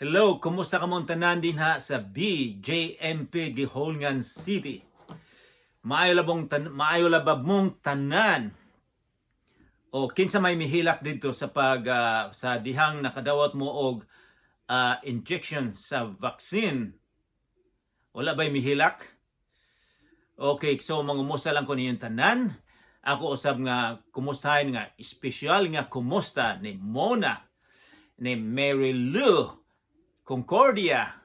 Hello, kumusta kamong tanan dinha sa BJMP Guihulngan City? Maayo labab mong tanan. O kinsa may mihilak didto sa dihang nakadawat mo og injection sa vaccine? Wala ba'y mihilak? Okay, so mangumusta lang ko ninyong tanan. Ako usab nga kumustahin nga espesyal nga kumusta ni Mona, ni Mary Lou Concordia,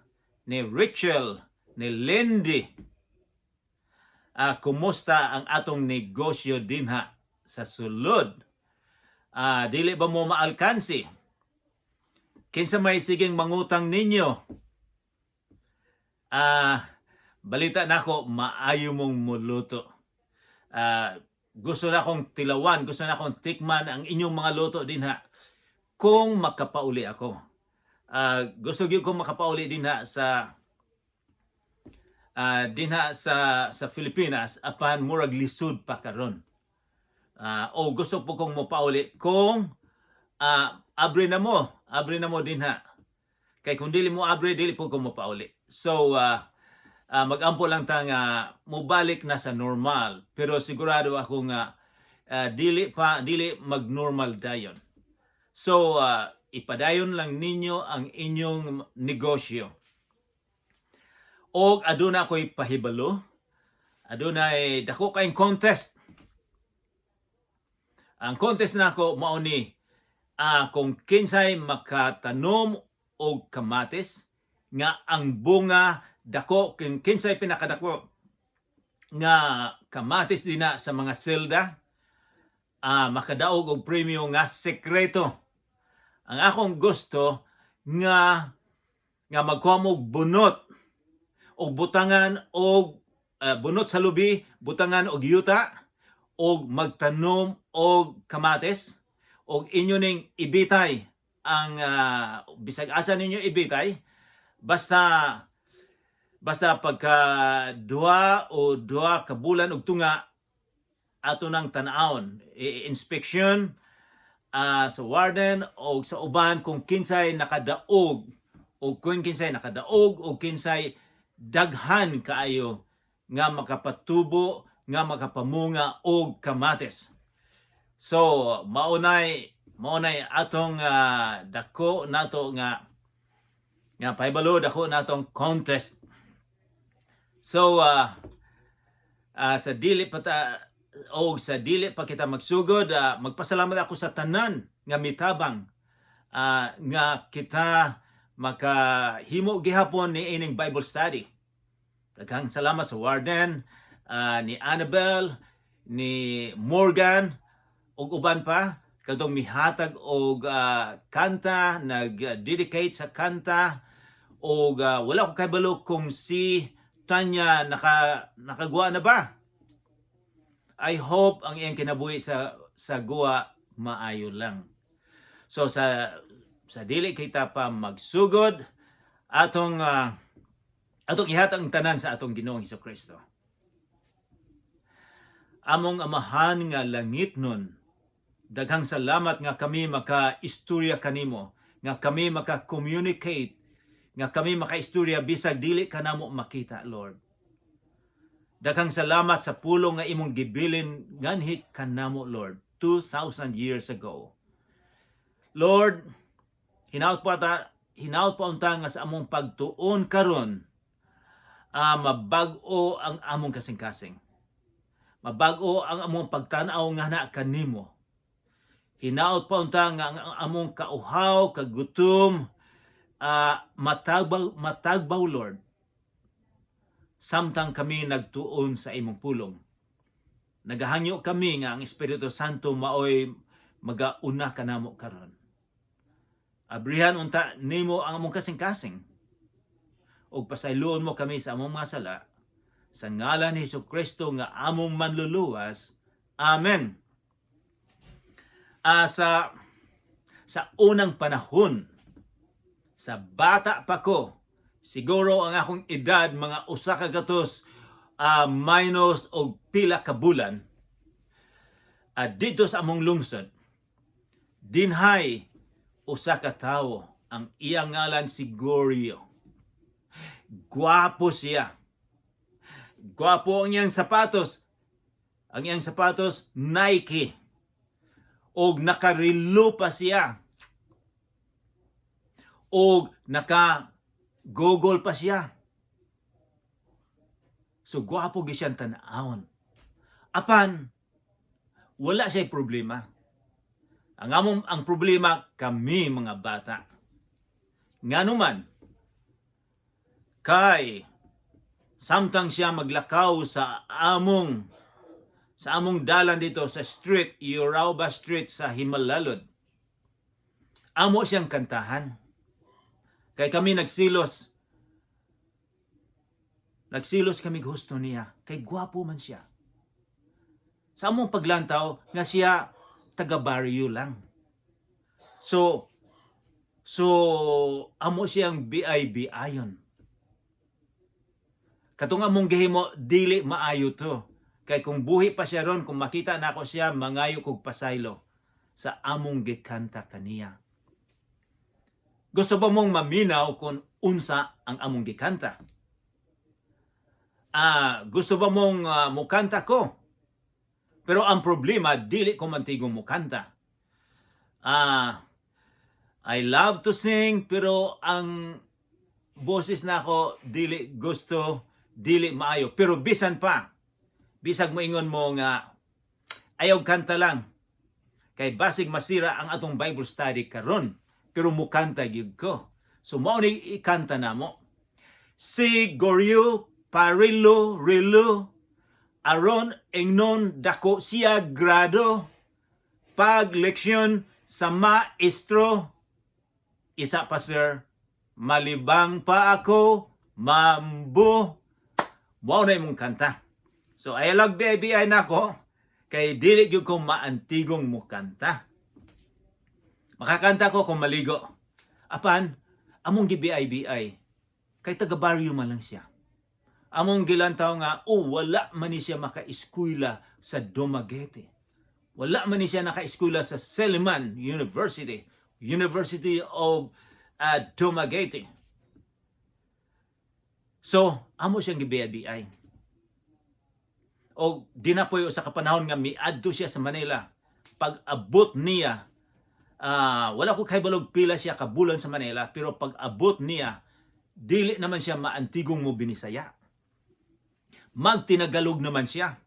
ni Rachel, ni Lindy. Kumusta ang atong negosyo dinha sa sulod? Dili ba mo maalkansi? Kinsa may sigeng mangutang ninyo? Balita nako maayo mong muluto. Gusto na akong tilawan, gusto na akong tikman ang inyong mga luto dinha kung makapauli ako. Gusto gyud kong makapauli dinha sa Pilipinas apan murag lisod pa karon. O gusto po kong mopauli kung abre na mo dinha. Kay kung dili mo abre, dili po ko mopauli. So magampo lang ta nga mobalik na sa normal, pero sigurado ako nga dili pa, dili mag-normal dayon. So ipadayon lang ninyo ang inyong negosyo. Og aduna ko'y pahibalo, adunay dako kayong contest. Ang contest nako mao ni kung kinsay makatanom og kamatis nga ang bunga dako, kung kinsay pinakadako nga kamatis dinha sa mga selda, makadaog og premyo nga sekreto. Ang akong gusto nga nga magkuha mo og bunot og butangan og bunot sa lubi, butangan og yuta og magtanom og kamatis og inyo ning ibitay ang bisag asa ninyo ibitay, basta basta pagka 2 o 2 ka bulan og tunga, ato nang tan-awon, i-inspection sa warden o sa uban kung kinsay nakadaog o kung kinsay nakadaog o kinsay daghan kaayo nga makapatubo, nga makapamunga og kamatis. So maunay atong dako nato nga nga pahibalo, dako natong contest. So sa dili pa ta o sa dili pa kita magsugod, magpasalamat ako sa tanan nga mitabang nga kita makahimo gihapon ni ining Bible study. Daghang salamat sa warden, ni Annabel, ni Morgan ug uban pa kadtong mihatag og kanta, nag-dedicate sa kanta, og wala ko kabalo kung si Tanya nakaguwa na ba. I hope ang iyang kinabuhi sa guwa maayo lang. So sa dili kita pa magsugod, atong ihatag ang tanan sa atong Ginoong Kristo. Among Amahan nga langitnon, daghang salamat nga kami maka-istorya kanimo, nga kami maka-communicate, nga kami maka-istorya bisag dili kanamo makita, Lord. Daghang salamat sa pulong nga imong gibilin nganhi kanamo, Lord, 2,000 years ago. Lord, hinaut pa unta nga sa among pagtuon karon mabag-o ang among kasing-kasing. Mabag-o ang among pagtan-aw nga na kanimo. Hinaut pa unta nga ang among kauhaw, kagutom, matagbaw, matagbaw, Lord. Samtang kami nagtuon sa imong pulong. Nagahangyo kami nga ang Espiritu Santo maoy magauna kanamo karon. Abrihan unta nimo ang among kasing-kasing ug pasayloon mo kami sa among mga sala, sa ngalan ni Hesus Kristo nga among manluluwas. Amen. Sa unang panahon, sa bata pa ko, siguro ang akong edad mga 100 minus og pila ka bulan, didto sa among lungsod, dinhay usa ka tawo. Ang iyang ngalan si Gorio. Gwapo siya. Gwapo ang iyang sapatos. Ang iyang sapatos, Nike. Og nakarilo pa siya. Og naka-goggle pa siya. So gwapo gyud siyang tan-awon. Apan wala siya problema. Ang problema, kami mga bata. Nganuman kay samtang siya maglakaw sa among dalan dito sa street, Urauba Street sa Jimalalud, amo siyang kantahan. Kay kami nagsilos. Nagsilos kami, gusto niya. Kay gwapo man siya. Sa among paglantaw nga siya taga baryo lang. So amo siyang BIB ayon. Katong among gihimo, dili maayo to. Kay kung buhi pa siya ron, kung makita nako siya, mangayo kog pasaylo sa among gikanta kaniya. Gusto ba mong maminaw kung unsa ang among gikanta? Gusto ba mong mukanta ko? Pero ang problema, dili ko mantigong mukanta. I love to sing, pero ang boses nako dili gusto, dili maayo. Pero bisan pa, bisag moingon mo nga ayaw kanta lang. Kay basig masira ang atong Bible study karon, pero mukanta gyud ko. So mao ni ikanta namo. Si Goryo Parilo Rilo, aron ingnon dako siya grado, pag leksyon sa maestro. Isa pa, sir, malibang pa ako, mambo. Mao na imong kanta. So ay lag BIBI nako kay dili gyud ko maantigong mo kanta. Makakanta ko kung maligo. Apan among gi-BIBI kay taga baryo man lang siya. Among gilantaw nga, oh, wala man ni siya maka-eskwela sa Dumaguete. Wala man ni siya naka-eskwela sa Silliman University, University of Dumaguete. So, amo siyang gi-BIBI. O di na po sa kapanahon nga miadto siya sa Manila. Pag abot niya, wala ko kahibalog pila siya kabulan sa Manila, pero pag abot niya, dili naman siya maantigong mo binisaya. Magtinagalog naman siya.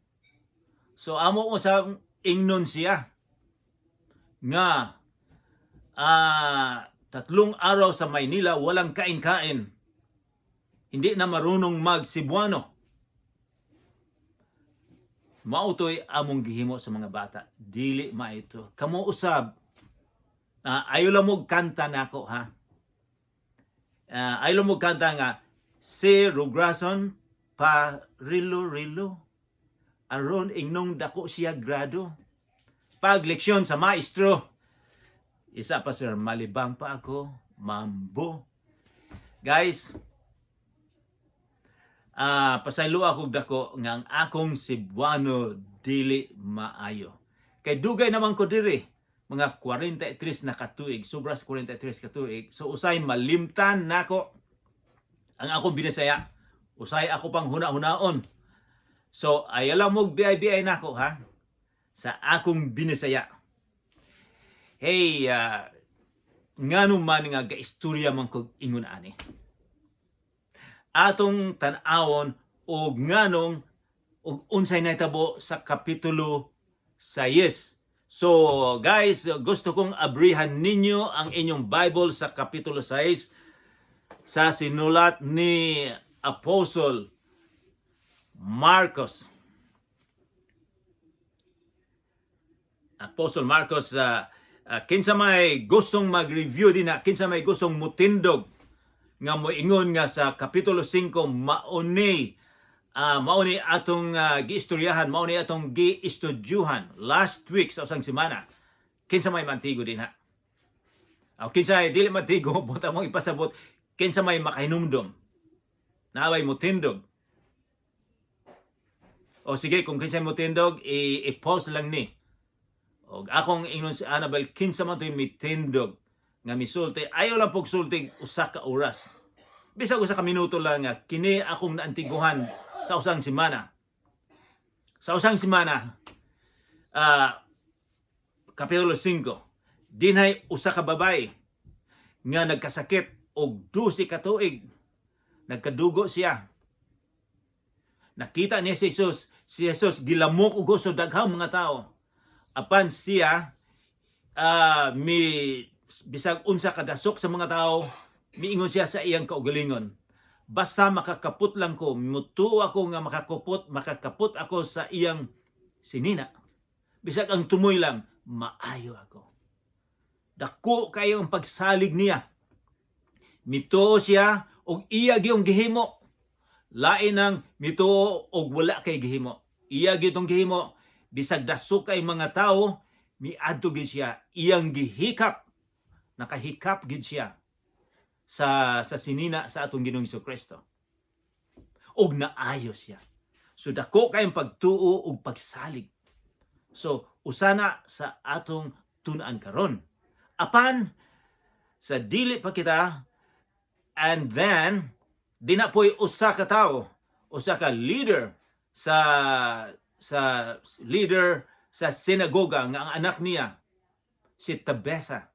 So amo ko sa ingnon siya nga 3 araw sa Maynila, walang kain-kain. Hindi na marunong mag-Cebuano. Mautoy among gihimo sa mga bata. Dili maito. Kamo usab, ayo lang mo kanta nako ha. Ayo lang mo kanta nga si Rugrason pa rilo rilo, aron ingnong dako siya grado, pag leksyon sa maestro. Isa pa, sir, malibang pa ako, mambo. Guys, pasaylo ako dako nga ang akong Cebuano dili maayo. Kay dugay naman ko diri, mga 43 na katuig, sobra sa 43 katuig. So usay malimtan nako ang akong Binisaya. Usay ako pang huna-hunaon. So ay alam mo BIBI nako ha sa akong Binisaya. Hey, ngano man nga gaistorya man kog ingon ani? Atong tan-awon og nganong og unsay nahitabo sa Kapitulo 6. So guys, gusto kong abrihan ninyo ang inyong Bible sa Kapitulo 6 sa sinulat ni Apostle Marcos. Apostle Marcos, kinsa may gustong mag-review din na, kinsa may gustong mutindog nga moingon nga sa Kapitulo 5 mauni atong giistoryahan, mauni atong giistudyuhan last week sa usang semana? Kinsa may mantigo din ha? Kinsa dili mantigo, buta mong ipasabot kinsa may makahinumdom. Naabay mo tindog? O sige, kung kinsa mo tindog, i-pause lang ni. Og akong ingnon si Annabel, kinsa man to'y mitindog Nga misulti, ayaw lang pugsulti usa ka oras. Bisag usa ka minuto lang nga kini akong naantiguhan sa usang semana. Sa usang semana, Kapitulo 5, dinhay usa ka babay nga nagkasakit og 12 ka tuig. Nagkadugo siya. Nakita niya si Jesus. Si Jesus gilamok og gusto daghang mga tao. Apan siya mi bisag unsa kadasok sa mga tao, miingon siya sa iyang kaugalingon, "Basta makakapot lang ko, mutuo ako nga makakapot ako sa iyang sinina. Bisag ang tumoy lang, maayo ako." Dako kayo ang pagsalig niya. Mituo siya og iya giyong gihimo. Lain ang mituo og wala kay gihimo. Iya gyud gihimo, bisag dasok kay mga tao, miadto gyud siya, iyang gihikap. Nakahikap gyud siya sa sinina sa atong Ginoong Kristo. Og naayo siya. So dako kayong pagtuo ug pagsalig. So usana sa atong tun-an karon. Apan sa dili pa kita, and then dina po'y usa ka tawo, usa ka leader sa sinagoga nga ang anak niya si Tabetha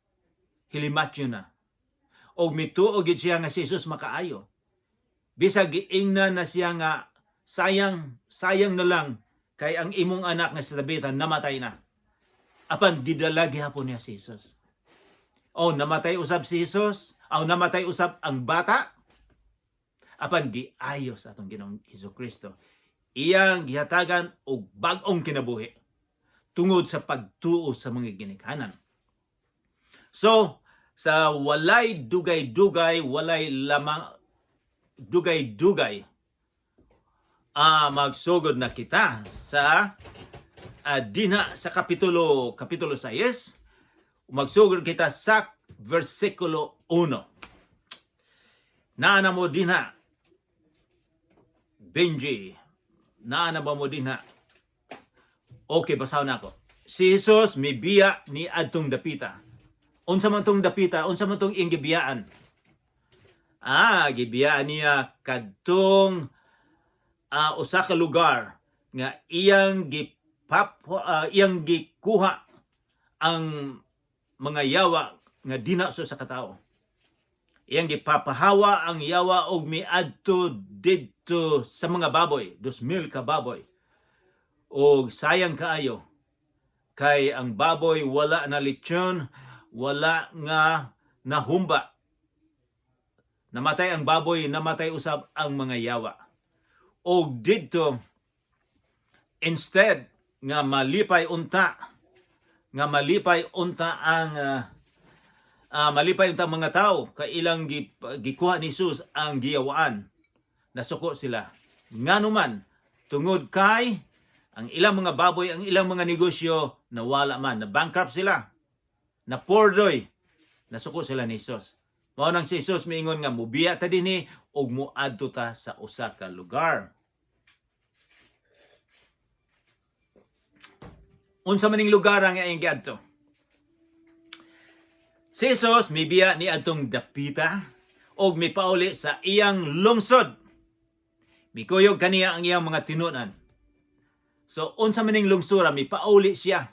hilimatyo na. Og mituo gid siya nga si Jesus makaayo. Bisag giingnan na siya nga sayang sayang na lang kay ang imong anak nga si Tabetha namatay na. Apan gidala gihapon niya si Jesus. O namatay usab si Jesus, o namatay usab ang bata, apan giayo sa atong Ginoong Hesus Kristo. Iyang gihatagan og bag-ong kinabuhi tungod sa pagtuo sa mga ginikanan. So, sa walay dugay-dugay, walay lamang dugay-dugay, magsugod na kita sa dinha sa kapitulo 6. Magsugod kita sa versikulo 1. Naa na mo dinha, Benji? Naa na ba mo dinha? Okay, basaw na ako. Si Jesus mibiya ni adtong dapita. Unsa man tong dapita? Unsa man tong iyang gibiyaan? Gibiyaan niya kadtong usa ka lugar nga iyang gikuha ang mga yawa nga dina sa katao. Iyang gipapahawa ang yawa og miadto didto sa mga baboy, 2,000 ka baboy. Og sayang kaayo kay ang baboy wala na lechon, wala nga nahumba. Namatay ang baboy, namatay usab ang mga yawa. Og didto, instead nga malipay unta ang malipay unta ang mga tao kay ilang gikuha ni Jesus ang giyawaan, nasuko sila. Ngano man? Tungod kay ang ilang mga baboy, ang ilang mga negosyo nawala man, na bankrupt sila, na pordoy. Nasuko sila ni Jesus. Mao nang si Jesus miingon nga mubiya ta dinhi ug muadto ta sa usa ka lugar. Unsa maning lugar ang iyang giadto? Si Jesus mibiya ni adtong dapita og mipauli sa iyang lungsod. Mikuyog kaniya ang iyang mga tinunan. So unsa maning lungsura mipauli siya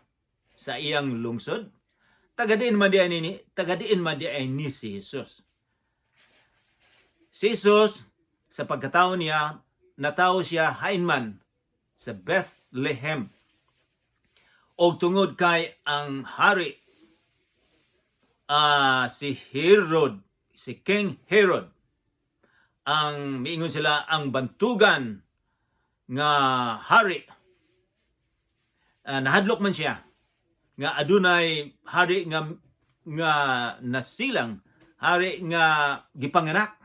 sa iyang lungsod? Taga diin man di ay ni si Jesus? Si Jesus sa pagkatao niya, natawo siya hain man sa Bethlehem. Og tungod kay ang hari si Herod, si King Herod, ang miingon sila ang bantugan nga hari. Nahadlok man siya nga adunay hari nga nasilang, hari nga gipanganak.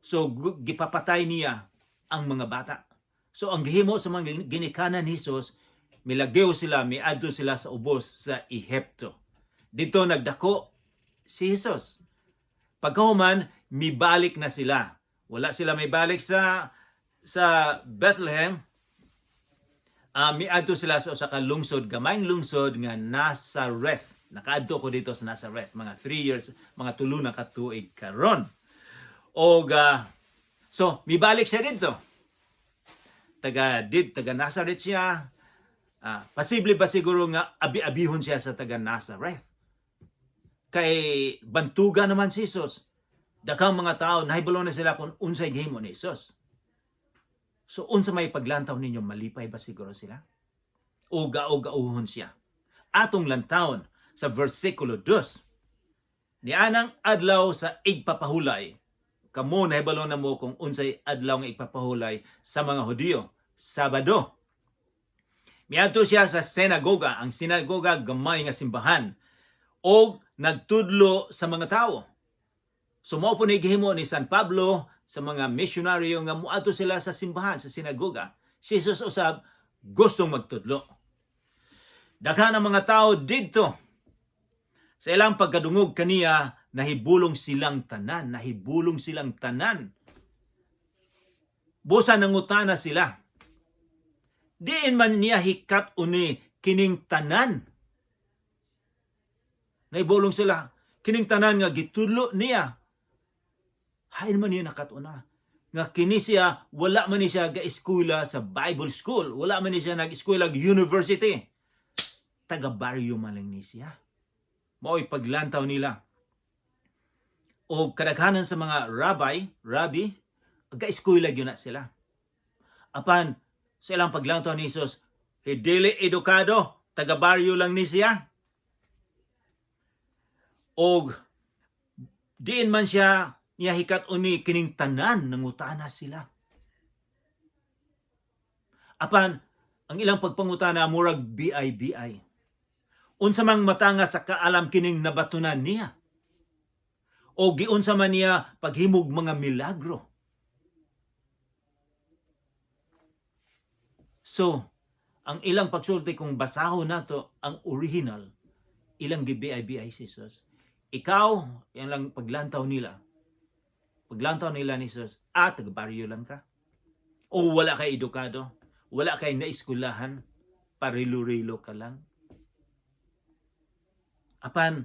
So gipapatay niya ang mga bata. So ang gihimo sa mga ginikanan ni Jesus, milagyo sila, miadto sila sa ubos sa Ehipto. Dito nagdako si Jesus. Pagkahuman, mibalik na sila. Wala sila mibalik sa Bethlehem. Miadto sila sa usa ka lungsod, gamayng lungsod nga Nazareth. Nakaadto ko dito sa Nazareth mga 3 years, mga 3 na ka tuig karon. Og so mibalik siya dito. Taga Nazareth siya. Posible ba siguro nga abi-abihon siya sa taga Nazareth? Kay bantuga naman si Jesus. Daghang mga tao nahibalo na sila kung unsay gihimo ni Jesus. So unsa may paglantaw ninyo, malipay ba siguro sila? O gao-gaohon siya? Atong lantawon sa versikulo 2. Nianang adlaw sa igpapahulay. Kamo, nahibalo na mo kung unsay adlaw nga igpapahulay sa mga Hudiyo. Sabado. Miadto siya sa sinagoga. Ang sinagoga, gamay nga simbahan. Og nagtudlo sa mga tao. So mao po ni gihimo ni San Pablo sa mga misyonaryo nga muadto sila sa simbahan, sa sinagoga. Si Jesus usab gustong magtudlo. Daghan ang mga tao didto. Sa ilang pagkadungog kaniya, nahibulong silang tanan, nahibulong silang tanan. Busa nangutana sila. Diin man niya hikat uni kining tanan? Nahibulong sila. Kining tanan nga gitudlo niya. Hain man niya nakat-una? Nga kini siya, wala man ni siya ga-eskwela sa Bible school. Wala man ni siya nag-eskwela university. Taga-baryo man lang ni siya. Mao'y paglantaw nila. O kadaghanan sa mga rabbi, ga-eskwela gyud na sila. Apan, sa ilang paglantaw ni Jesus, dili edukado, taga-baryo lang ni siya. Og diin man siya niya hikat uni kining tanan, nangutana sila. Apan ang ilang pagpangutana murag BI-BI. Unsa mang matanga sa kaalam kining nabatunan niya? O giunsa man niya paghimog mga milagro? So, ang ilang pagsulti, kung basahon nato ang original, ilang gi-BI-BI si Jesus. Ikaw, yan lang paglantaw nila. Paglantaw nila ni Jesus, taga-baryo lang ka. O wala kay edukado, wala kay naeskulahan, parilo-rilo ka lang. Apan,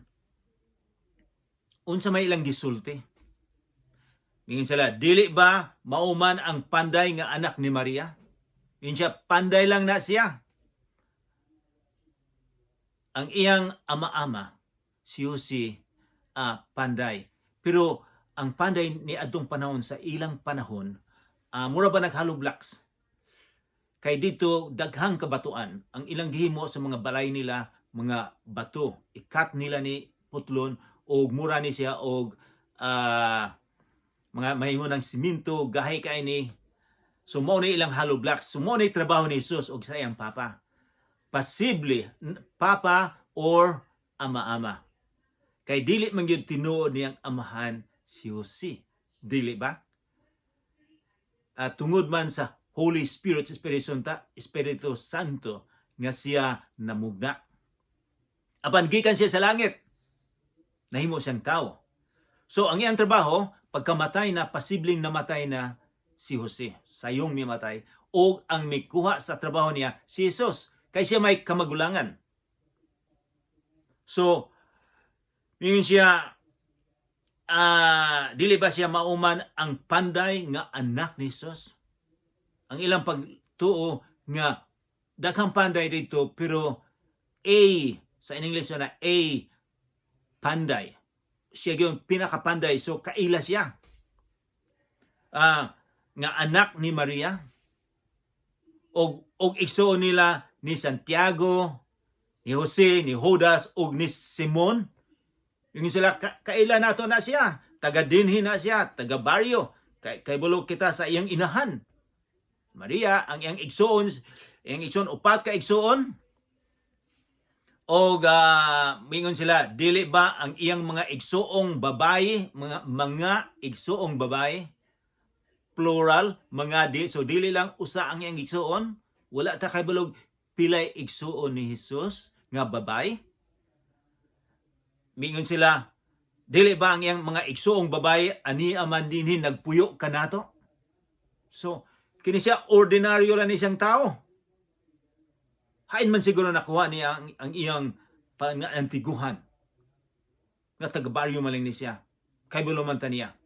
unsa may ilang gisulti? Mingon sila, "Dili ba mauman ang panday nga anak ni Maria?" Yun siya, panday lang na siya. Ang iyang ama-ama, si Jose, panday. Pero ang panday ni adtong panahon, sa ilang panahon, mura ba nag-hollow blocks? Kay dito daghang kabatuan ang ilang gihimo sa mga balay nila, mga bato. Ikat nila ni putlon og mura ni siya og mga mahimo ng simento, gahi kay ni. So mao ni ilang hollow blocks. So mao ni trabaho ni Jesus og sa iyang papa. Posible papa or ama-ama. Kay dili man gyud tinuod niyang amahan si Jose. Dili ba? Tungod man sa Holy Spirit, sa Espiritu Santo nga siya namugna. Apan gikan siya sa langit. Nahimo siyang tao. So ang iyang trabaho, pagkamatay na, posibleng namatay na si Jose, sayong mimatay, o ang mikuha sa trabaho niya si Jesus, kay siya may kamagulangan. So, mingon siya, "Dili ba siya mauman ang panday nga anak ni Jesus?" Ang ilang pagtuo nga daghang panday dito, pero A sa in English na A panday. Siya yung pinakapanday, so kaila siya. Nga anak ni Maria og igsoon nila ni Santiago, ni Jose, ni Judas ug ni Simon. Yung sila kaila nato na siya, taga dinhi na siya, taga baryo. Kay kabalo kita sa iyang inahan. Maria, ang iyang igsoon, upat ka igsoon. Og mingon sila, "Dili ba ang iyang mga igsoong babayi, mga igsoong babayi?" Plural, mga di, so dili lang usa ang iyang igsoon. Wala ta kabalo pilay igsoon ni Jesus nga babayi. Mingon sila, "Dili ba ang iyang mga igsoong babayi ani aman dinhi nagpuyo kanato?" So, kini siya ordinaryo lang ni siyang tao. Hain man siguro nakuha niya ang iyang pa nga antiguhan nga taga-baryo man lang ni siya. Kay man ta niya.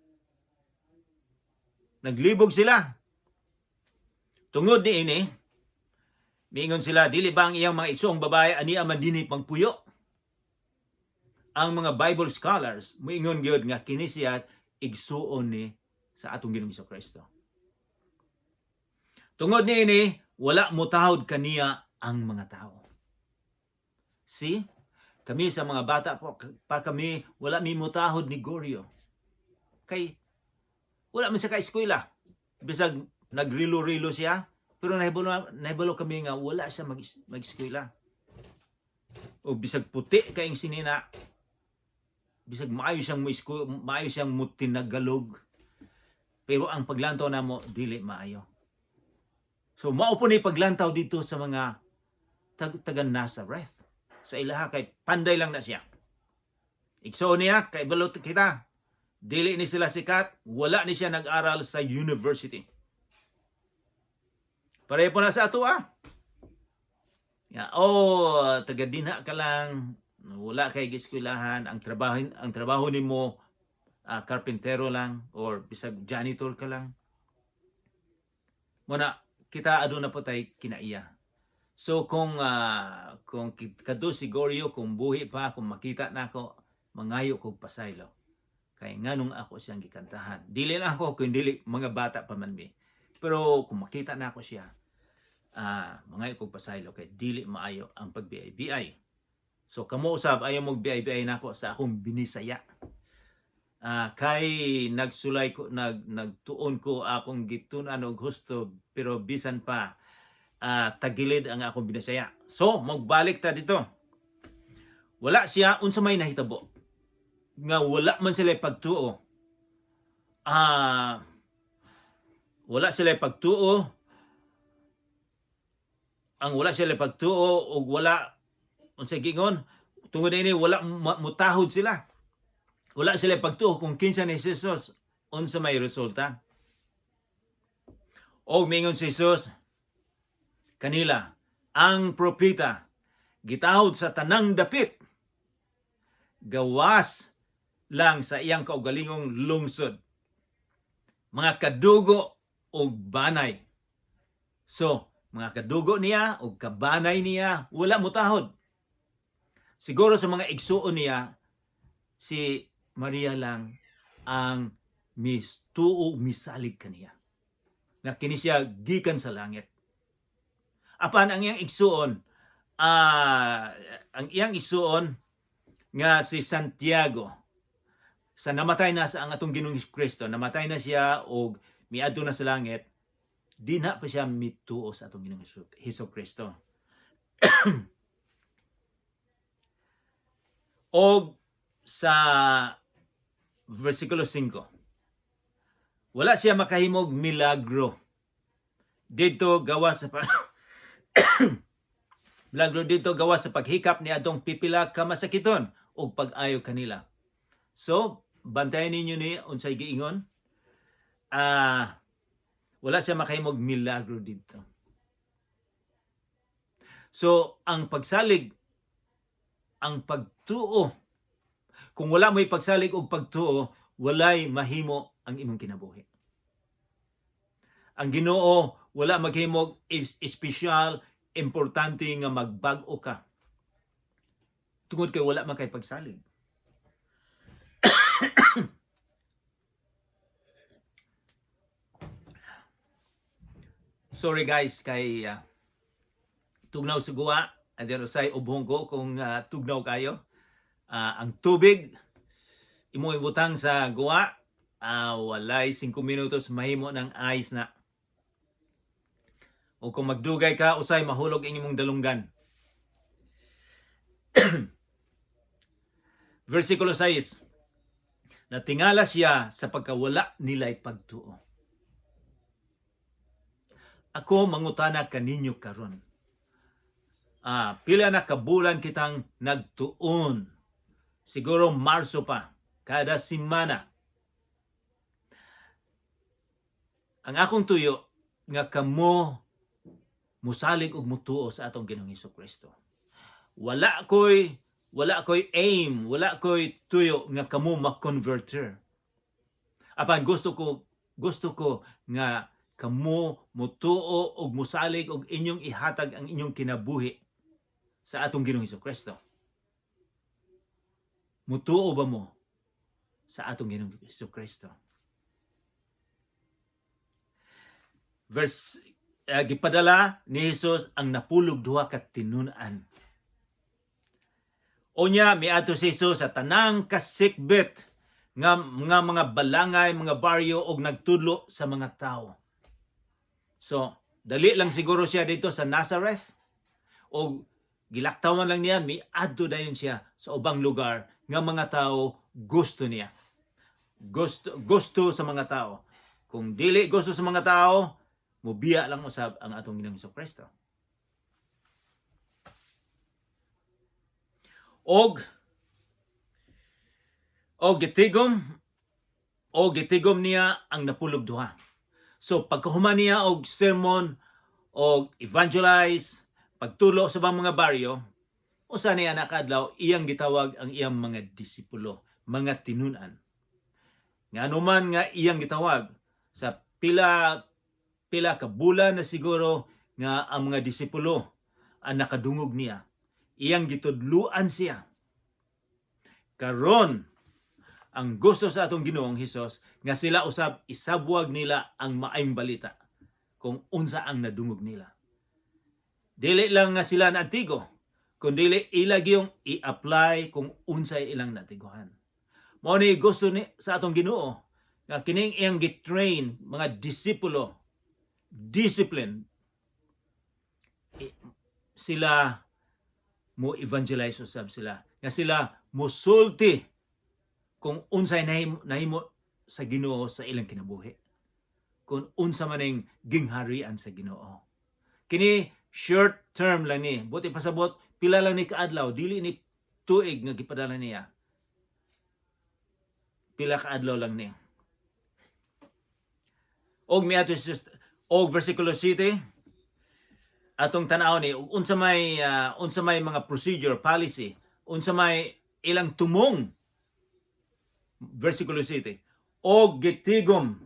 Naglibog sila. Tungod ni ini, miingon sila, "Dili ba ang iyang mga igsoong babae ania man dinhi pangpuyo?" Ang mga Bible scholars moingon gyud nga kini siya igsuon ni sa atong Ginoong Kristo. Tungod niini, wala motahod kaniya ang mga tao. See? Kami sa mga bata po, pa kami, wala mi motahod ni Gorio. Kay wala man siya ka-eskwela. Bisag nagrilo-rilo siya, pero nahibalo kami nga wala siya mag-eskwela. O bisag puti kaayong sinina, bisag maayo siyang mutinagalog. Pero ang paglantaw namo dili maayo. So mao po ni paglantaw dito sa mga taga Nazareth. Sa ilaha kay panday lang na siya. Igsoon niya kay balot kita. Dili ni sila sikat, wala ni siya nag-aral sa university. Pareho po na sa ato ah. Ya, oh, taga dinha ka lang, wala kay giskwelahan, ang trabaho nimo karpintero lang or bisag janitor ka lang. Muna kita aduna po tay kinaiya. So kung kadto si Gorio, kung buhi pa, kung makita nako, mangayo kog pasaylo. Kay nganong ako siyang gikantahan? Dili lang ako kun dili mga bata pa man mi. Pero kung makita nako siya, mangayo kog pasaylo kay dili maayo ang pag-BI-BI. So kamo usab, ayaw mo BI-BI nako sa akong binisaya. Kay nagsulay ko, nagtuon ko akong gitun-an og husto, pero bisan pa tagilid ang akong binisaya. So magbalik ta dito. Wala siya, unsa may nahitabo nga wala man sila pagtuo? Wala sila pagtuo. Ang wala sila pagtuo ug wala, unsay giingon tungod ini, wala mutahod sila. Wala sila pagtuo kung kinsa ni Jesus. Unsa may resulta? Og mingon si Jesus kanila, "Ang propeta gitahod sa tanang dapit gawas lang sa iyang kaugalingong lungsod, mga kadugo og banay." So, mga kadugo niya og kabanay niya wala mutahod. Siguro sa mga igsuon niya, si Maria lang ang mistuo, misalig kaniya. Nga kini siya gikan sa langit. Apan ang iyang igsuon nga si Santiago, sa namatay na sa ang atong Ginoong Kristo, namatay na siya og miadto na sa langit, di na pa siya mituo sa atong Ginoong Hesus Kristo. Og sa versikulo 5, wala siya makahimog milagro dito gawa sa milagro dito gawa sa paghikap ni adtong pipila ka masakiton og pag-ayo kanila. So, bantayan ninyo ni unsay giingon. Wala siya makahimog milagro dito. So, ang pagsalig, ang pagtuo, kung wala mo'y pagsalig og pagtuo, walay mahimo ang imong kinabuhi. Ang Ginoo wala maghimog espesyal, importante nga magbag-o ka. Tungod kay wala man kay pagsalig. Sorry guys, kay tugnaw sa guwa, and usay ubhong ko kung tugnaw kayo. Ang tubig imo ibutang sa guwa, walay 5 minutos mahimo ng ice na. O kung magdugay ka, usay mahulog ang imong dalunggan. Versikulo 6. Natingala siya sa pagkawala nila'y pagtuo. Ako mangutana kaninyo karon. Pila na kabulan kitang nagtuon? Siguro Marso pa, kada simana. Ang akong tuyo nga kamo musalig og mutuo sa atong Ginoong Kristo. Wala ko'y Wala ko'y aim, wala ko'y tuyo nga kamo ma-converter. Apan gusto ko nga kamo mutuo og musalig og inyong ihatag ang inyong kinabuhi sa atong Ginoong Kristo. Mutuo ba mo sa atong Ginoong Kristo? Verse gipadala ni Jesus ang 12 ka tinun-an. Unya miadto si Jesus sa tanang kasikbit nga mga balangay, mga baryo og nagtudlo sa mga tao. So, dali lang siguro siya dito sa Nazareth o gilaktawan lang niya, miadto dayon siya sa ubang lugar nga mga tao gusto niya. Gusto gusto sa mga tao. Kung dili gusto sa mga tao, mubiya lang usab ang atong Ginoong Kristo. Og gitigom niya ang 12. So pagkahuman niya og sermon og evangelize, pagtulo sa mga baryo, usa niya nakadlaw iyang gitawag ang iyang mga disipulo, mga tinun-an. Nga anuman nga iyang gitawag, sa pila pila ka bulan na siguro nga ang mga disipulo ang nakadungog niya. Iyang gitudluan siya. Karon ang gusto sa atong Ginoong Hesus nga sila usab isabwag nila ang maayong balita kung unsa ang nadungog nila. Dili lang nga sila naantigo, kundi ila gyung i-apply kung unsay ilang natiguhan. Mao ni gusto ni sa atong Ginoo nga kining iyang gitrain mga disipulo, discipline sila, mo evangelize usab sila, nga sila musulti kung unsay nahimo sa Ginoo sa ilang kinabuhi, kung unsa man ning gingharian sa Ginoo. Kini short term lang ni, buti pasabot, pila lang ni kaadlaw, dili ni tuig nga gipadala niya, pila kaadlaw lang ni. Og miadto si og versikulo 7 atong tan-aw ni unsa may mga procedure, policy, unsa may ilang tumong. Versikulo 7, og gitigom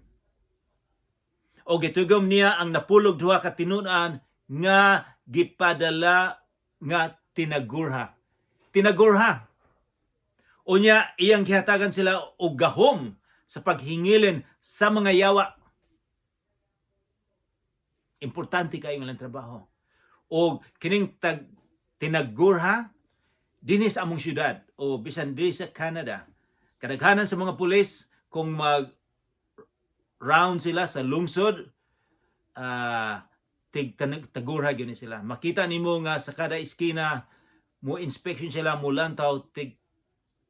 niya ang 12 ka tinun-an nga gipadala nga tinagurha. Tinagurha. Unya iyang gihatagan sila og gahom sa paghingilin sa mga yawa. Importante kayo ilang trabaho. Og kining tinagurha dinhi sa among syudad o bisan dinhi sa Canada, kadaghanan sa mga pulis, kung mag round sila sa lungsod, tig tagurha gyud ni sila. Makita nimo nga sa kada eskina mo inspection sila, mo lantaw, tig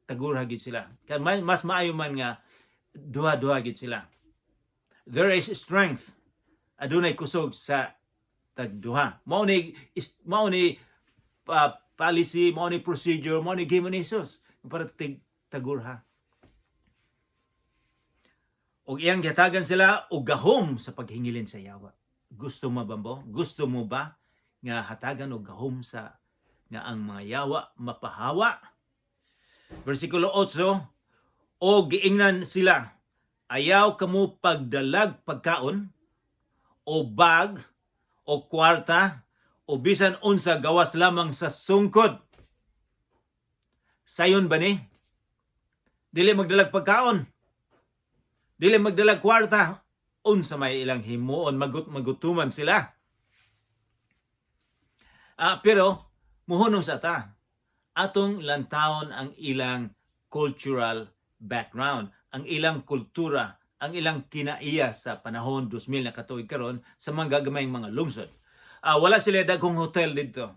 tagurha gyud sila. Kay mas maayo man nga duha-duha gyud sila. There is strength, adunay kusog sa tagduha. Mao ni policy, mao ni procedure, mao ni gihimo ni Jesus para tig tagurha. Og iyang gihatagan sila og gahom sa paghingilin sa yawa. Gusto mo ba mo? Gusto mo ba nga hatagan og gahom sa nga ang mga yawa mapahawa? Versikulo 8, o giingnan sila, "Ayaw kamo pagdalag pagkaon o bag o kwarta o bisan unsa gawas lamang sa sungkod." Sayon ba ni? Dili magdalag pagkaon. Dili magdalag kwarta. Unsa may ilang himuon, magutuman sila. Pero muhunong sa ta. Atong lantawon ang ilang cultural background, ang ilang kultura, ang ilang kinaiya sa panahon 2000 na katuig karon sa mga gagamayng mga lungsod. Wala sila daghong hotel dito.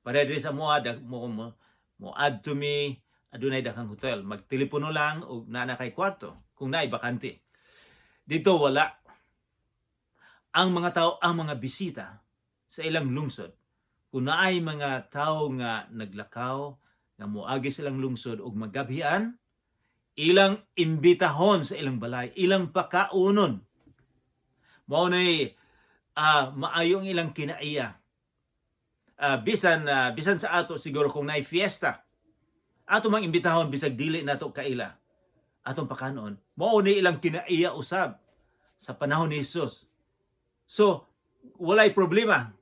Para diri sa moa dag, mo add to me, adunay daghang hotel. Magtelepono lang og naa na kay kwarto kung naay bakante. Dito wala. Ang mga tao, ang mga bisita sa ilang lungsod, kung naay mga tao nga naglakaw, nga moagi silang lungsod og magabhian, ilang imbitahon sa ilang balay, ilang pakaunon. Mao nay maayo ang ilang kinaiya. Bisan sa ato siguro kung naay fiesta, Ato mang imbitahon bisag dili nato kaila. Atong pakanon. Mao ni ilang kinaiya usab sa panahon ni Jesus. So, walay problema.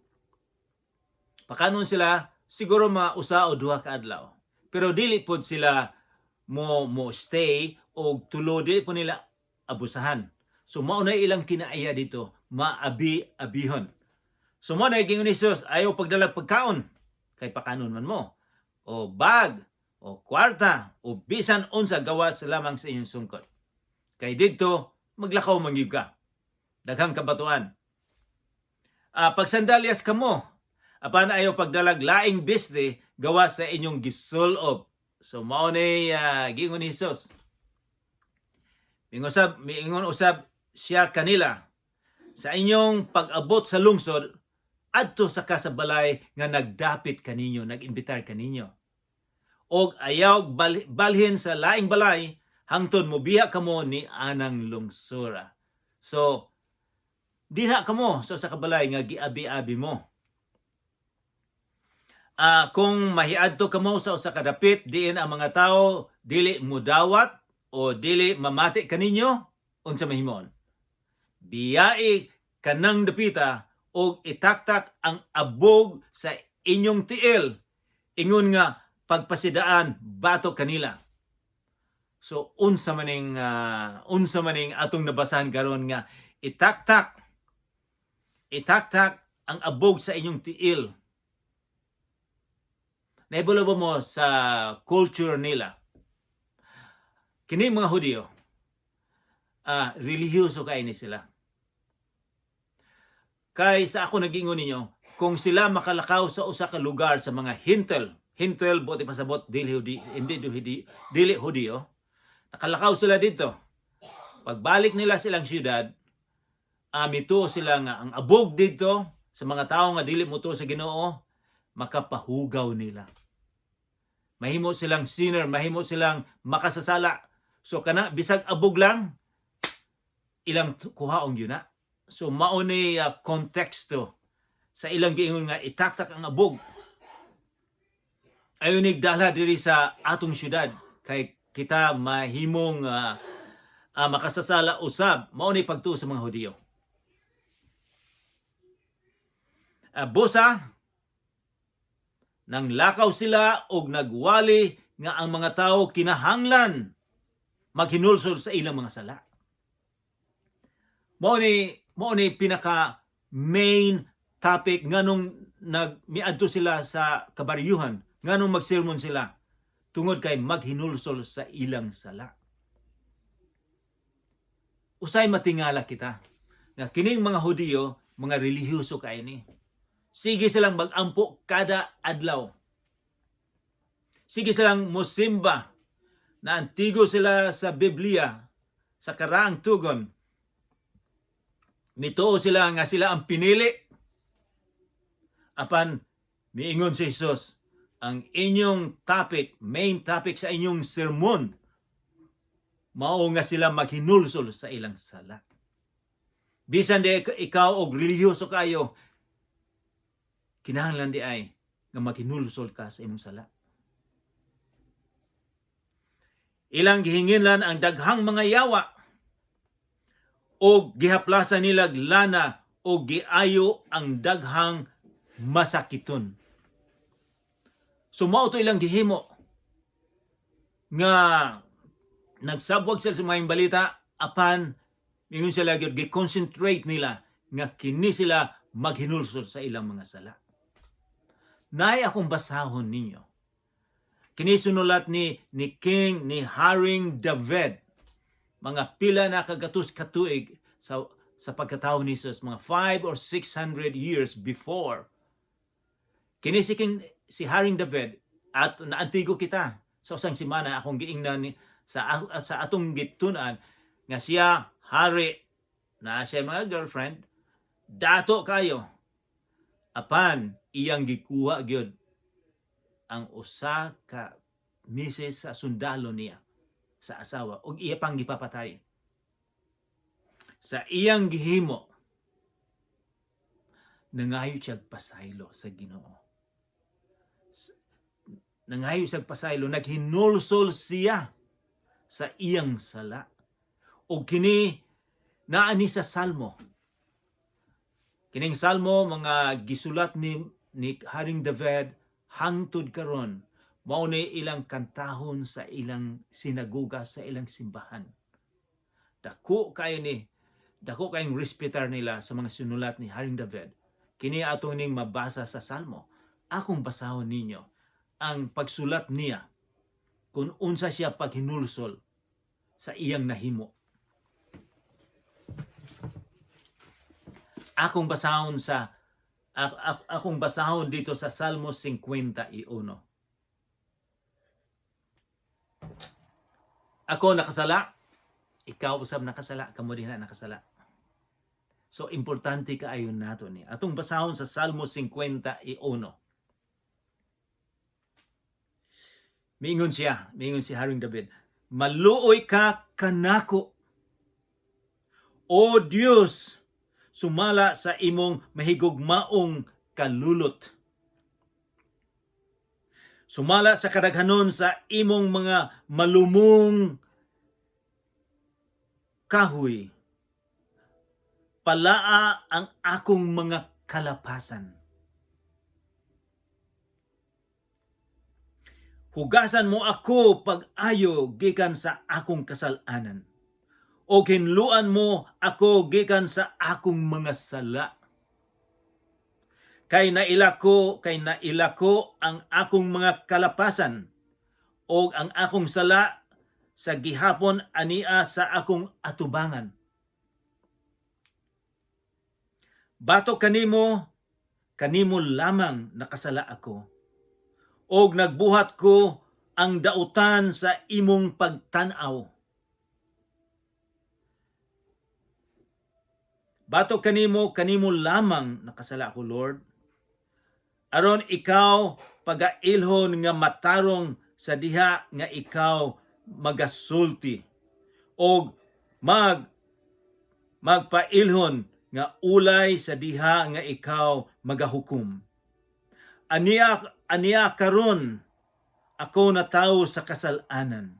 Pakanon sila siguro mga usa o duha ka adlaw. Pero dili pod sila mo stay o tulo, dili po nila abusahan. So mao na ilang kinaiya dito, maabi-abihon. So mao na giingon ni Jesus, ayaw pagdalag pagkaon kay pakanon man mo. O bag, o kwarta, o bisan unsa gawas lamang sa inyong sungkot. Kay didto maglakaw man gyud ka. Daghang kabatuan. Pagsandalyas kamo, apan ayaw pagdalag laing bisdi gawas sa inyong gisulob. So mao ni giingon ni Jesus. Miingon usab siya kanila, "Sa inyong pag-abot sa lungsod, adto sa ka sa balay nga nagdapit kaninyo, nag-imbitar kaninyo. Og ayaw balhin sa laing balay hangtod mobiya kamo ni anang lungsura." So dinha kamo sa kabalay nga giabi-abi mo. Kung mahiadto kamo sa usa ka dapit diin ang mga tawo dili mudawat o dili mamati kaninyo, unsa mahimon? Biyai kanang dapita og itaktak ang abog sa inyong tiil ingon nga pagpasidaan batok kanila. So unsa maning atong nabasahan karon nga itaktak ang abog sa inyong tiil? Naibalo ba mo sa culture nila? Kini mga Hudiyo, relihiyoso kay ni sila. Kay sa ako nagingon ninyo, kung sila makalakaw sa usa ka lugar sa mga Hintel, Hintel buot ipasabot dili Hudi, hindi Hudi, dili Hudiyo, nakalakaw sila dito. Pagbalik nila silang syudad, mituo sila nga ang abog dito sa mga tao nga dili motuo sa Ginoo, makapahugaw nila. Mahimo silang sinner, mahimo silang makasasala. So kana bisag abog lang ilang kuhaon gyud na. So mao ni konteksto sa ilang giingon nga itaktak ang abog. Ayo nig dala diri sa atong syudad kay kita mahimong makasasala usab. Mao ni pagtuo sa mga Hudiyo. Busa nang lakaw sila og nagwali nga ang mga tao kinahanglan maghinulsol sa ilang mga sala. Mao ni pinaka main topic nganong nag miadto sila sa kabaryuhan, nganong magsermon sila, tungod kay maghinulsol sa ilang sala. Usay matingala kita nga kining mga Hudiyo, mga relihiyoso kay ni. Sige silang magampo kada adlaw. Sige silang musimba na antigo sila sa Biblia, sa karaang tugon. Mituo sila nga sila ang pinili. Apan miingon si Jesus, ang inyong topic, main topic sa inyong sermon, mao nga sila maghinulsol sa ilang sala. Bisan di ikaw og relihiyoso kayo, kinahanglan di ay nga maghinulsol ka sa imong sala. Ilang gihinginlan ang daghang mga yawa o gihaplasan nila lana o giayo ang daghang masakiton. So mao to ilang gihimo nga nagsabwag sila sa mga balita, apan ingon sila gyud gi-concentrate nila nga kini sila maghinulsol sa ilang mga sala. Naay akong basahon ninyo. Kini sinulat ni King, ni Haring David, mga pila na kagatos katuig sa pagkatao ni Jesus, mga 5 or 600 years before. Kini si King, si Haring David, at naantigo kita sa usang semana, akong giingnan sa atong gitun-an nga siya hari na siya mga girlfriend, dato kayo, apan iyang gikuha gyud ang usa ka misis sa sundalo niya sa asawa ug iya pang gipapatay. Sa iyang gihimo, nangayo siya pasaylo sa Ginoo. Nangayo siyag pasaylo, naghinulsol siya sa iyang sala. O kini naa ni sa Salmo. Kining Salmo mga gisulat ni Haring David, hangtod karon mao ni ilang kantahon sa ilang sinagoga, sa ilang simbahan. Dako kayo ni dako kayong respetar nila sa mga sinulat ni Haring David. Kini atong ning mabasa sa Salmo. Akong basahon ninyo ang pagsulat niya kung unsa siya paghinulsol sa iyang nahimo. Akong basahon dito sa Salmo 51. Ako nakasala, ikaw usab nakasala, kamo din na nakasala. So importante kaayo nato ni. Atong basahon sa Salmo 51. Miingon siya, miingon si Haring David, "Maluoy ka kanako, O Dios, sumala sa imong mahigugmaong kalulot. Sumala sa kadaghanon sa imong mga malumong kahoy. Palaa ang akong mga kalapasan. Hugasan mo ako pag-ayo gikan sa akong kasalanan, o hinluan mo ako gikan sa akong mga sala. Kay naila ko ang akong mga kalapasan, o ang akong sala sa gihapon ania sa akong atubangan. Batok kanimo, kanimo lamang nakasala ako, og nagbuhat ko ang dautan sa imong pagtan-aw. Batok kanimo, kanimo lamang nakasala ako, Lord. Aron ikaw pagailhon nga matarong sa diha nga ikaw magasulti, og magpailhon nga ulay sa diha nga ikaw magahukom. Ania karon ako natawo sa kasalanan,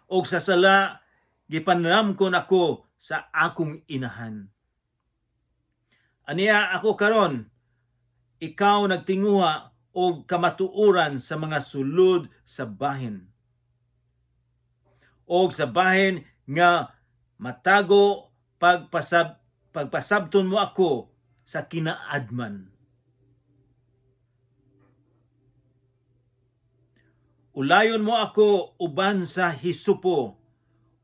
og sa sala gipanramkon ako sa akong inahan. Ania ako karon ikaw nagtinguha og kamatuoran sa mga sulod sa bahin, og sa bahin nga matago pagpasabton mo ako sa kinaadman. Ulayon mo ako uban sa hisupo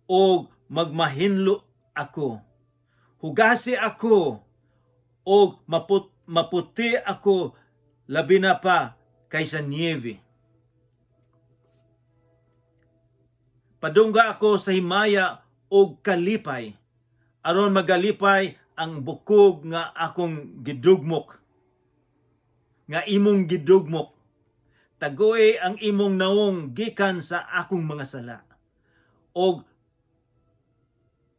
og magmahinlo ako. Hugasi ako og maputi ako labi na pa kaysa niebe. Padungga ako sa himaya og kalipay, aron magalipay ang bukog nga akong gidugmok, nga imong gidugmok. Tagoy ang imong nawong gikan sa akong mga sala, og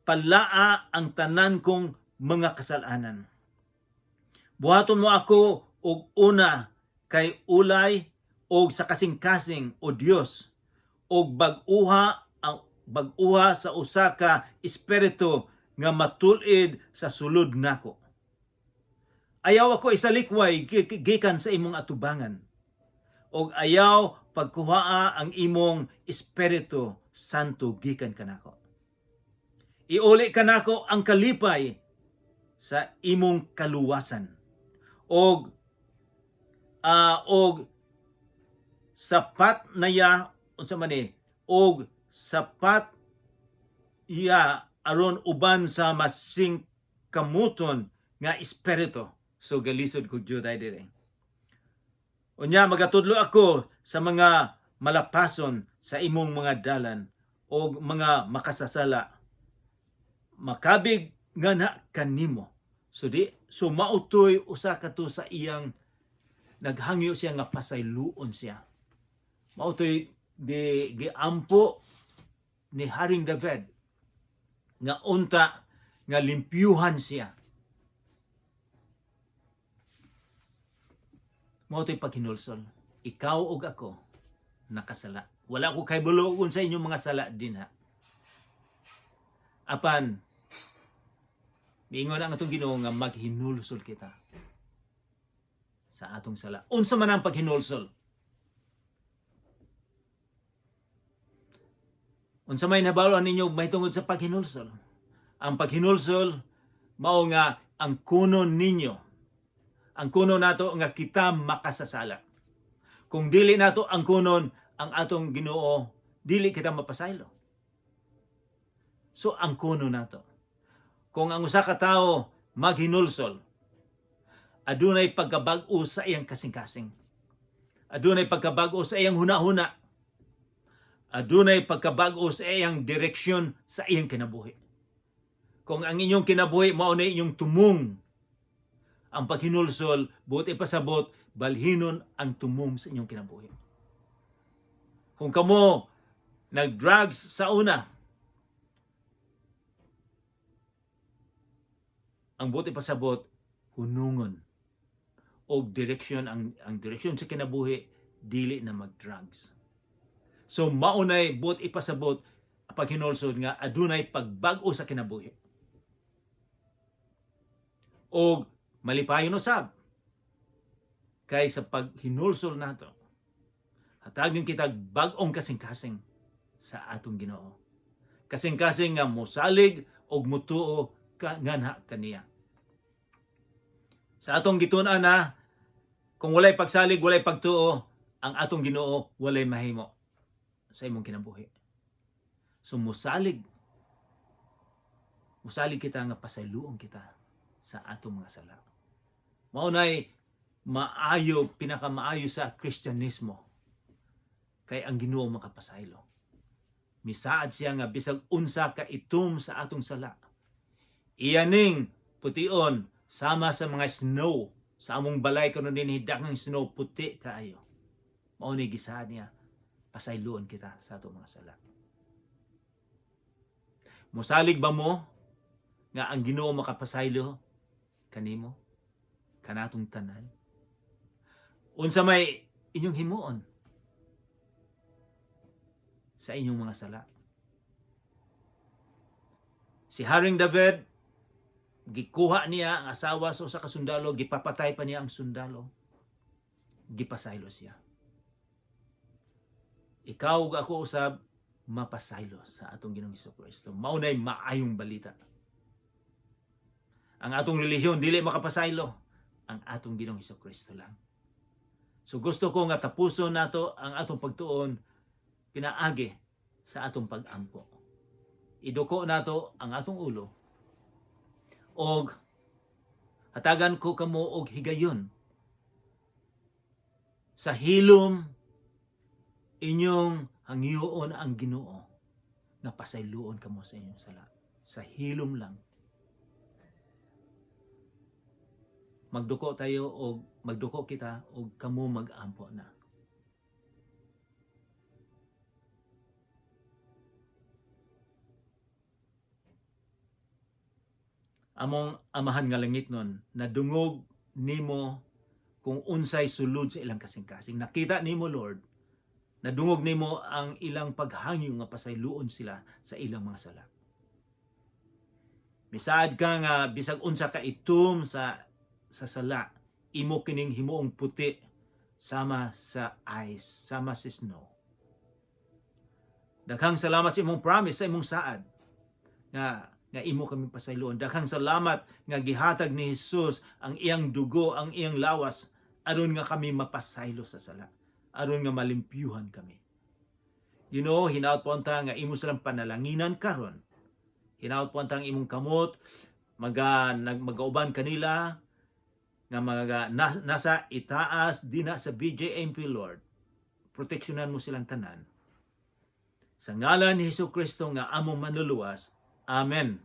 palaa ang tanan kong mga kasalanan. Buhaton mo ako og una kay ulay og sa kasing-kasing, o Dios, og bag-uha ang bag-uha sa usa ka espiritu nga matul-id sa sulod nako. Ayaw ako isalikway gikan sa imong atubangan, og ayaw pagkuhaa ang imong Espiritu Santo gikan kanako. Iuli kanako ang kalipay sa imong kaluwasan, og sapat na ya, unsa man ni, og sapat iya aron uban sa masing kamuton nga espiritu." So galisod kog juday dire. Unya magatudlo ako sa mga malapason sa imong mga dalan, og mga makasasala makabig nga na kanimo. So di so mautoy usa ka to sa iyang naghangyo siya nga pasayloon siya. Mautoy di giampo ni Haring David nga unta nga limpyuhan siya. Mao to'y paghinulsol. Ikaw ug ako. nakasala. Wala ko kahibalo sa inyong mga sala dinha. Apan miingon ang atong Ginoo nga maghinulsol kita sa atong sala. Unsa man ang paghinulsol? Unsa may nabalo ninyo mahitungod sa paghinulsol? Ang paghinulsol mao nga ang kuno ninyo. Ang kuno nato nga kita makasasala. Kung dili nato ang kunon ang atong Ginoo, dili kita mapasaylo. So ang kuno nato. Kung ang usa ka tawo maghinulsol, adunay pagkabag-o sa iyang kasing-kasing. Adunay pagkabag-o sa iyang huna-huna. Adunay pagkabag-o sa iyang direksyon sa iyang kinabuhi. Kung ang inyong kinabuhi mao na inyong tumong, ang paghinulsol, buot ipasabot, balhinon ang tumong sa inyong kinabuhi. Kung kamo nag-drugs sa una, ang buot ipasabot, hunungon og direksyon ang direksyon sa kinabuhi dili na mag-drugs. So maunay buot ipasabot paghinulsol nga adunay pagbag-o sa kinabuhi. Og malipayon usab kay sa paghinulsol nato, hatagan kita bag-ong kasing-kasing sa atong Ginoo. Kasing-kasing nga mosalig og mutuo ka nganha kaniya. Sa atong gitun-an na kung walay pagsalig, walay pagtuo, ang atong Ginoo walay mahimo sa imong kinabuhi. So musalig kita nga pasayloon kita sa atong mga sala. Mao nay maayo, pinakamaayo sa Kristyanismo kay ang Ginoo makapasaylo. Misaad siya nga bisag unsa ka itom sa atong sala, iyaning pution sama sa mga snow sa among balay kuno dinhi daghang snow, puti kaayo. Mao ni gisaad niya, pasayloon kita sa atong mga sala. Musalig ba mo nga ang Ginoo makapasaylo kanimo, kanatong tanan? Unsa may inyong himuon sa inyong mga sala? Si Haring David, gikuha niya ang asawa sa usa ka sundalo, gipapatay pa niya ang sundalo. Gipasaylo siya. Ikaw ug ako usab mapasaylo sa atong Ginoong Kristo. Mao nay maayong balita. Ang atong relihiyon dili makapasaylo, ang atong Ginoong Kristo lang. So gusto ko nga tapuson nato ang atong pagtuon pinaagi sa atong pag-ampo. Iduko nato ang atong ulo og hatagan ko kamo og higayon. Sa hilom inyong hangyoon ang Ginoo nga pasayloon kamo sa inyong sala. Sa hilom lang. Magduko tayo og magduko kita og kamo mag-ampo na. Among Amahan nga langit nun, nadungog nimo kung unsay sulod sa ilang kasing-kasing. Nakita nimo, Lord, nadungog nimo ang ilang paghangyo nga pasayloon sila sa ilang mga sala. Misaad ka nga bisag unsa ka itom sa sala, imo kining himuong puti sama sa ice, sama sa snow. Daghang salamat sa imong promise, sa imong saad nga imo kami pasayloon. Daghang salamat nga gihatag ni Jesus ang iyang dugo, ang iyang lawas, aron nga kami mapasaylo sa sala, aron nga malimpyuhan kami. Ginoo, hinaut po unta nga imo silang panalanginan karon. Hinaut po unta ang imong kamot magauban kanila nga mga nasa itaas dinha sa BJMP, Lord. Proteksyonan mo silang tanan. Sa ngalan ni Hesus Kristo nga among manluluwas. Amen.